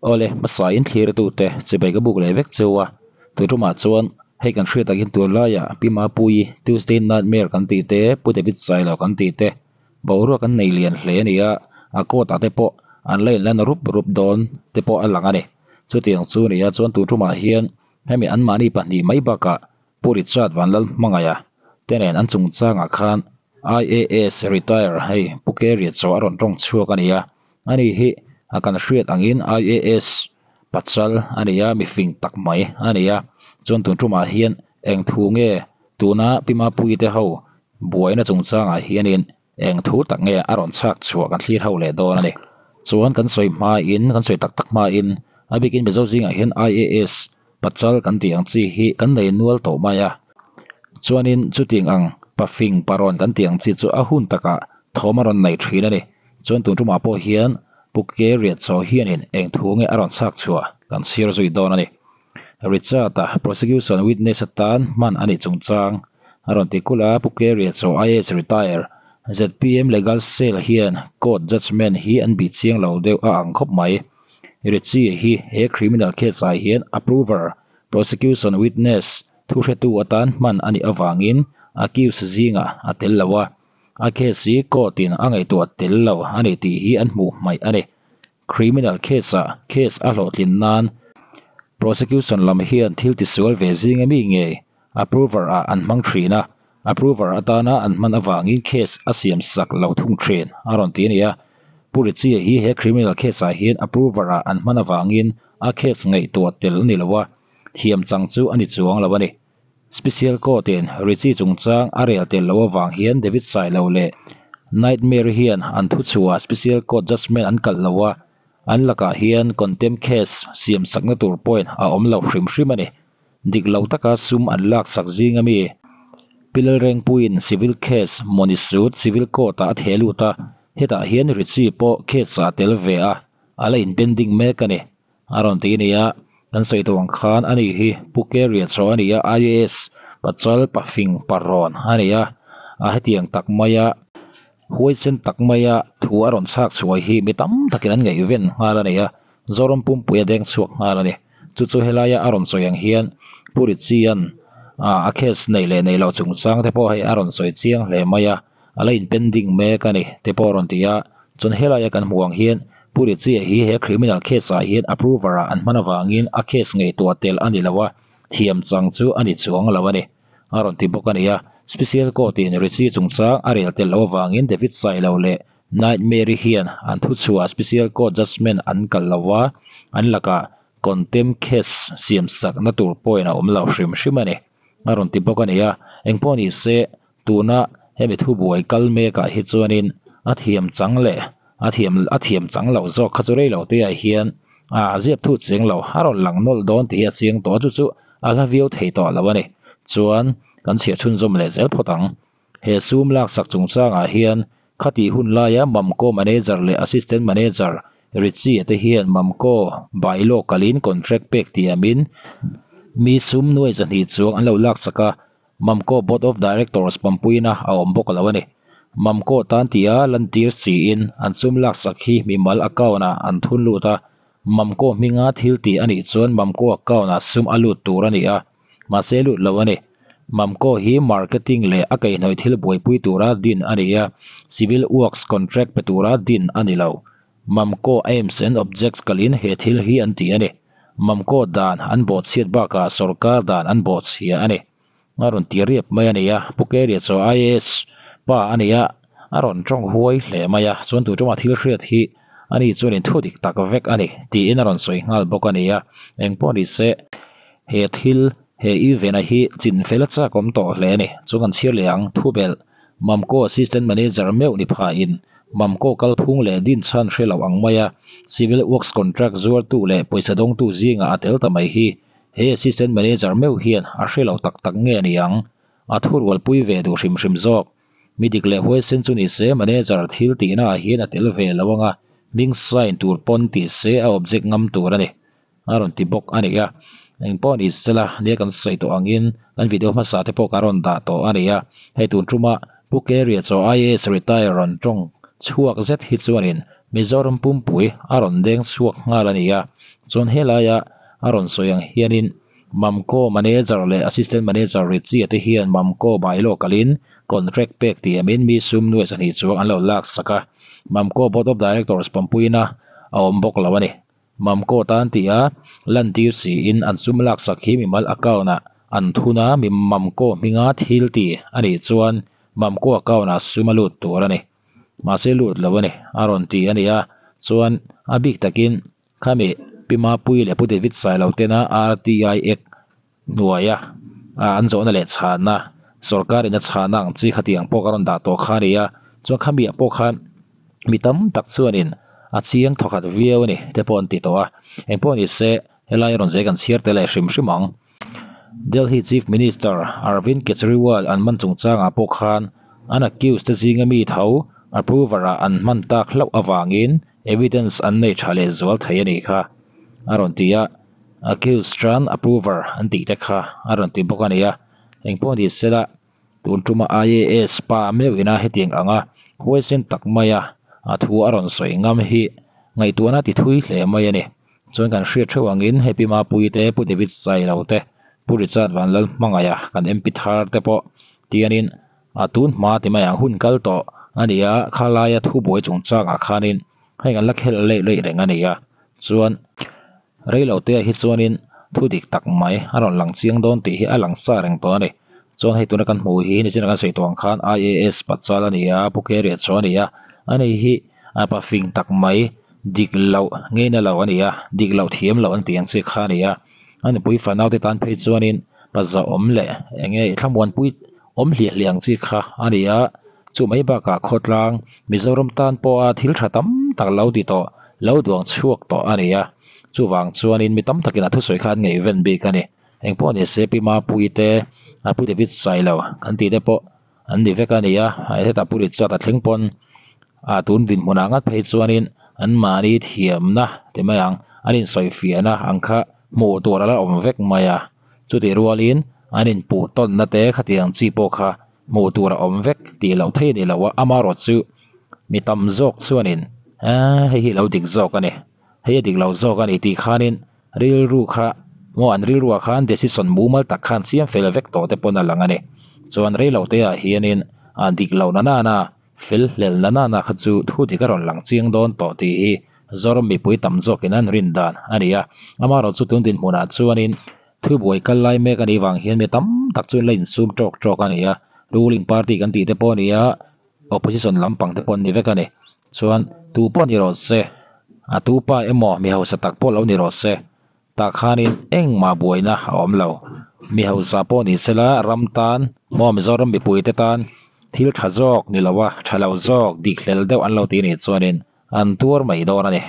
Awle, hmasa in thlirtute chibai ka buk leh vek cheu a, tun tumah chuan hei kan hriat takin tunlaiah Pi Mapuii Tuesday Nightmare kan tih te, Pu David Sailo kan tih te boruak an nei lian hle a ni a, a court ah te pawh an la inlan rup rup dawn te pawh a lang a ni. Chutiang chu nia chuan tun tumah hian hemi anmahni pahnih mai bakah Pu Richard Vanlalhmangaia te nen an chungchangah khan IAS retire hei Pu Keria chaw a rawn tawng chhuak a ni a, ani hi a kan hriat angin IAS pachal a ni a, mifing tak mai a ni a, chuan tun tumah hian eng thu nge tuna Pi Mapuii te ho buaina chungchangah hianin eng thu tak nge a rawn chhak chhuah kan thlir ho leh dawn a ni. Chuan kan sawi hmain, kan sawi tak tak hmain a bikin Mizo zingah hian IAS pachal kan tih ang chi hi kan nei nual tawh mai a. Chuanin chutiang ang pafing parawn kan tih ang chi chu a hun takah thawm a rawn nei thin a ni. Chuan tun tumah pawh hian Pu Ke Riatchaw hianin eng thu nge a rawn chhak chhuah kan chhiar zui dawn a ni. Richard-a prosecution witness atan hman a nih chungchang a rawn ti kulh a, Pu Ke Riatchaw IAS retire zpm legal cell hian court judgement hi an bih chiang lo deuh a ang khawp mai. Richie hi he criminal case ah hian approver, prosecution witness, thuhretu atan hman a nih avangin accused zingah a tel lo a, a case hi court in a ngaihtuah tel lo a ni tih hi an hmuh hmaih a ni. Criminal case ah case a hlawhtlin nan prosecution lam hian thil tisual ve zing ami ngei approver ah an hmang thin a, approver atana an hman avangin case a siam sak lo thung thin a rawn ti a ni a. Pu Richie hi he criminal case ah hian approver ah an hman avangin a case ngaihtuah tel a ni lo a, thiam chang chu a ni chuang lo a ni. Special Court in Richie chungchang a rel tel loh avang hian David Sailo leh Nightmare hian an thuchhuah Special Court judgement an kalh lo a, an lakah hian contempt case siam sakna tur point a awm lo hrim hrim a ni. Dik lo taka sum an lak sak zing ami Pi Lalrengpuiin civil case mawni sut civil court ah a theh lut a, hetah hian Richie pawh case ah a tel ve a, a la in pending mek a ni. A rawn ti a ni a, kan sawi tawh ang khan a ni hi Pu Keria chaw a ni a, IAS pachal pafing parawn a ni a, a hetiang tak maia huaisen tak maia thu a rawn chhak chhuai hi mi tam takin an ngaihven nghal a ni a, Zoram pumpui a deng chhuak nghal a ni. Chu chu helaia a rawn sawi ang hian Pu Richian a case neih leh neih loh chungchang te pawh hei a rawn sawi chiang hle mai a, a la in pending mek a ni te pawh a rawn ti a, chuan helaia kan hmuh ang hian Pu Richie hi he criminal case ah hian approver ah an hman avangin a case ngaihtuah tel a ni lo a, thiam chang chu a ni chuang lo a ni a rawn ti bawk a ni a, Special Court in Richie chungchang a rel tel loh avangin David Sailo leh Nightmare-i hian an thuchhuah Special Court judgement an kalh lo a, an lakah contempt case siam sakna tur point a awm lo hrim hrim a ni a rawn ti bawk a ni a, engpawh ni se Tuna hemi thubuai kal mekah hi chuanin a thiam chang leh a thiam a thiam chang loh zawk kha chu rei lo te ah hian a ziap thu cheng lo a rawn lang nawlh dawn tih hi a chiang tawh a chu chu a hla viau thei tawh lo a ni. Chuan kan chhiah chhunzawm leh zel phawt ang. He sum laksak chungchangah hian khatih hun laia Mamco manager leh assistant manager Richie te hian Mamco bylaw kalin contract pek tiamin mi sum nuai 200 chuang an lo laksak a, Mamco Board of Directors pawmpuina a awm bawk lo a ni. Mamco tan tia lantir siin an sum laksak hi mimal account-ah an thun lut a, Mamco hminga thil tih a nih chuan Mamco account-ah sum a lut tur a ni a, mahse lut lo a ni. Mamco hi marketing leh a kaihhnawih thil buaipui tura din a ni a, civil works contract pe tura din a ni lo. Mamco aims and objects kalin he thil hi an ti a ni. Mamco dan an bawhchhiat bakah sorkar dan an bawhchhia a ni. A rawn ti riap mai a ni a, Pu Keria chaw IAS pa a ni a, a rawn tawng huai hle mai a, chuan tu tuma thil hriat hi a ni chuan in thu dik tak vek a ni tiin a rawn sawi nghal bawk a ni a, engpawh ni se he thil he event a hi chin fel a chak awm tawh hle a ni, chu kan chhiar leh ang thubelh Mamco Assistant Manager meuh ni phain Mamco kalphung leh din chhan hre lo ang mai a, Civil Works Contract zuartu leh pawisa dawngtu zingah a tel ta mai hi He Assistant Manager meuh hian a hre lo tak tak nge ni ang? A thurualpui ve duh hrim hrim zawk. Mi dik leh huaisen chu ni se Manager thil tihna ah hian a tel ve lo anga, hming sign tur pawn ti se a object ngam tur a ni. A rawn ti bawk a ni a. Engpawh ni sela nia kan sawi tawh angin kan video hmasa te pawh ka rawn dah tawh a ni a. Hei tun tuma Pu Keria chaw IAS retire rawn tawng chhuak zet hi chuanin. Mizoram pumpui a rawn deng chhuak nghal a ni a, chuan helaia a rawn sawi ang hianin Mamco Manager leh Assistant Manager Richie-a te hian Mamco bylaw kalin contract pek tiamin mi sum nuai sahnih chuang an lo lak sak a, Mamco Board of Directors pawmpuina a awm bawk lo a ni. Mamco tan tia lantir siin an sum lak sak hi mimal account-ah an thun a, mi Mamco hminga thil ti a nih chuan Mamco account-ah sum a lut tur a ni. Mahse lut lo a ni, a rawn ti a ni a, chuan a bik takin Khami Pi Mapuii leh Pu David Sailo tena RTI Act hnuaia an zawhna leh chhanna, sorkar in a chhanna ang chi khatiang pawh ka rawn dah tawh kha a ni a, chuan khamiah pawh khan mi tam tak chuanin a chiang thawkhat viau a ni te pawh an ti tawh a, engpawh ni se helai rawn zai kan chhiar tel leh hrim hrim ang. Delhi Chief Minister Arvind Kejriwal an man chungchangah pawh khan an accused te zinga mi tho approver-ah an hman tak hlauh avangin evidence an nei tha leh zual thei a nih kha a rawn ti a, accused tan approver an tih te kha a rawn ti bawk a ni a, engpawh ni sela tun tuma IAS pa meuh ina hetiang anga huaisen tak maia a thu a rawn sawi ngam hi ngaihtuahna ti thui hle mai a ni. Chuan kan hriat theuh angin Happy Mapuii te, Pu David Sailo te, Pu Richard Vanlal hmangaih a kan MP thar te pawh tianin a tun hma ti mai ang hun kal tawh a ni a, khalaia thubuai chungchangah khanin heng an la khelh leih leih reng a ni a, chuan reilo te ah hi chuanin thu dik tak mai a rawn lang chiang dawn tih hi a lang sa reng tawh a ni. Chuan hei tuna kan hmuh hi nichina kan sawi tawh ang khan IAS Pachal a ni a, Pu Keria chu a ni a, ani hi a pa fing tak mai dik loh ngei na lo a ni a, dik loh thiam loh an tih ang chi kha a ni a, a nupui fanau te tan phei chuanin pa zahawm leh eng nge thlamuanpui awm hliah hliah ang chi kha a ni a, chu mai bakah khawtlang Mizoram tan pawha thil tha tam tak lo ti tawh lo duang chhuak tawh a ni a, chuvang chuanin mi tam takin a thusawi kha an ngaihven bik a ni. Engpawh ni se Pi Mapuii te a Pu David Sailo kan tih te pawh an ni vek a ni a, hetah Pu Richard a thleng pawn ah tun dinhmunah ngat phei chuanin an mahni thiamna ti mai ang an insawifiahna ang kha hmuh tur a la awm vek mai a, chutih rualin an inpuh tawnna te khatiang chi pawh kha hmuh tur a awm vek tih loh thei a ni lo a, amaherawh chu mi tam zawk chuanin eee hei hi lo dik zawk a ni. Hei a dik lo zawk a ni tih khanin rilru kha maw an rilruah khan decision mumal tak khan siam fel vek tawh te pawn a lang a ni. Chuan rei lo te ah hianin a dik lo na nana fel hlel na nana kha chu thu dik a rawn lang chiang dawn tawh tih hi Zoram mipui tam zawkin an rin dan a ni a. Amaherawh chu tun dinhmunah chuanin thubuai kal lai mek a nih vang hian mi tam tak chu an la insum tawk tawk a ni a. Ruling party kan tih te pawh a ni a, opposition lampang te pawh an ni vek a ni. Chuan tu pawh ni rawh se, a tu pa emaw mi hausa tak pawh lo ni rawh se, tah khanin engmah buaina a awm lo. Mi hausa pawh ni sela ram tan maw Mizoram mipuite tan thil tha zawk ni lo a, tha lo zawk dik hlel deuh an lo ti nih chuanin an tuar mai dawn a ni.